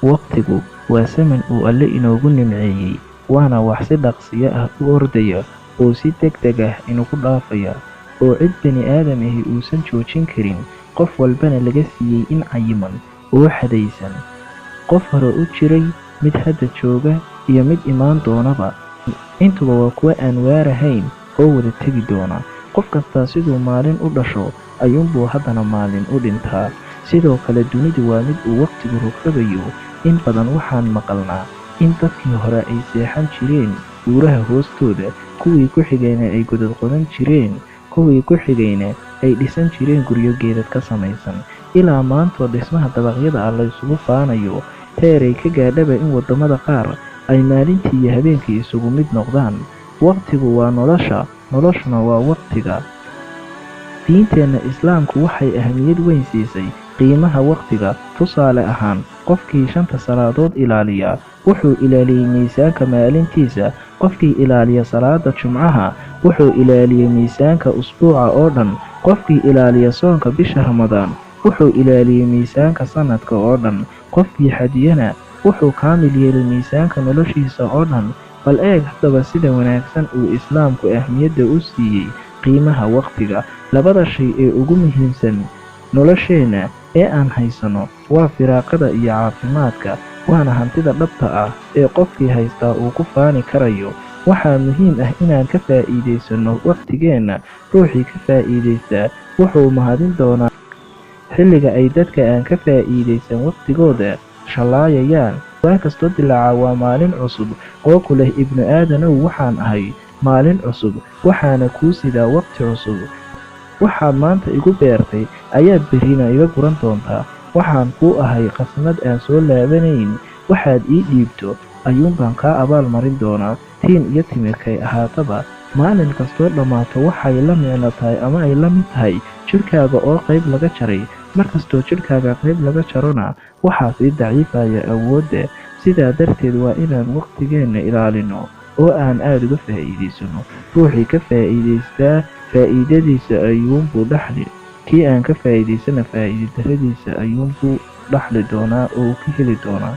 Waqtigu waa saman uu Alle inoogu nimceeyey, waana wax si dhaqsiyo ah u ordaya oo si degdeg ah inugu dhaafaya, oo cid bani aadam ahi uusan joojin karin, qof walbana laga siiyey in cayiman oo xadaysan. Qof hore u jiray, mid hadda jooga iyo mid imaan doonaba, intuba waa kuwo aan waarahayn oo wada tegi doona. Qof kastaa siduu maalin u dhasho ayuunbuu haddana maalin u dhintaa. Sidoo kale dunidu waa mid uu waqtigu rogrogayo. In badan waxaan maqalnaa in dadkii hore ay seexan jireen buuraha hoostooda, kuwii ku xigayna ay godad qodan jireen, kuwii ku xigayna ay dhisan jireen guryo geedad ka samaysan, ilaa maantoo dhismaha dabaqyada ah la isugu faanayo, heeray ka gaadhaba in waddamada qaar ay maalintii iyo habeenkii isugu mid noqdaan. Waqtigu waa nolosha, noloshuna waa waqtiga. Diinteenna Islaamku waxay ahamiyad weyn siisay qiimaha waqtiga. Tusaale ahaan, qofkii shanta salaadood ilaaliya wuxuu ilaaliyey miisaanka maalintiisa. Qofkii ilaaliya salaada Jumcaha wuxuu ilaaliyey miisaanka usbuuca oo dhan. Qofkii ilaaliya soonka bisha Ramadaan wuxuu ilaaliyey miisaanka sanadka oo dhan. Qofkii xajiyana wuxuu kaamil yeelay miisaanka noloshiisa oo dhan. Bal eeg haddaba sida wanaagsan uu Islaamku ahmiyadda u siiyey qiimaha waqtiga. Labada shay ee ugu muhiimsan nolosheenna ee aan haysano waa firaaqada iyo caafimaadka, waana hantida dhabta ah ee qofkii haystaa uu ku faani karayo. Waxaa muhiim ah inaan ka faa'iidaysano waqtigeenna. Ruuxii ka faa'iidaystaa wuxuu mahadin doonaa xilliga ay dadka aan ka faa'iidaysan waqtigooda shallaayayaan. Waa kastoo dilaaca waa maalin cusub oo ku leh ibnu aadanow, waxaan ahay maalin cusub, waxaana kuu sidaa waqti cusub. Waxaad maanta igu beertay ayaad berrina iga guran doontaa. Waxaan kuu ahay khasnad aan soo laabanayn. Waxaad ii dhiibto ayuunbaan kaa abaal marin doonaa, tiin iyo timirkay ahaataba. Maalin kastoo dhammaato waxay la micno tahay ama ay la mid tahay jidhkaaga oo qayb laga jaray. Markastoo jidhkaaga qayb laga jarona waxaa sii daciifaya awoodda. Sidaa darteed waa inaan waqtigeenna ilaalino oo aan aada uga faa'iidaysano. Ruuxii ka faa'iidaystaa faa'iidadiisa ayuunbuu dhaxli, kii aan ka faa'iidaysana faa'iido darradiisa ayuunbuu dhaxli doonaa oo uu ka heli doonaa.